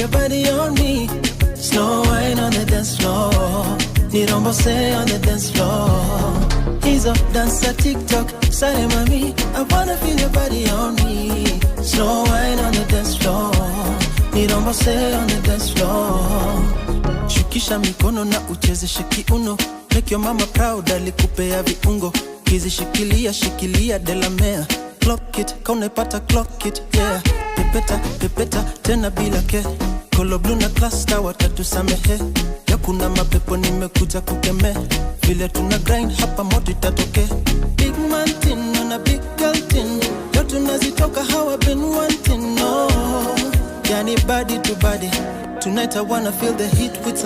your body on me. Slow wine on the dance floor. Nirombose on the dance floor. Hizo dance TikTok, sare mami. I wanna feel your body on me. Slow wine on the dance floor. Nirombose on the dance floor. Shukisha mikono na uchezeshe kiuno. Make your mama proud, alikupea viungo. Kizishikilia, shikilia delamea. Clock it, kaunepata clock it, yeah. Pepeta, pepeta, tena bila ke. Kolo blue na cluster watatusamehe. Ya kuna mapepo nimekuja kukemea. Vile tuna grind hapa moto itatoke. Big man thing on a big girl thing. Leo tunazitoka how I've been wanting, no. Yani body to body. Tonight I wanna feel the heat with some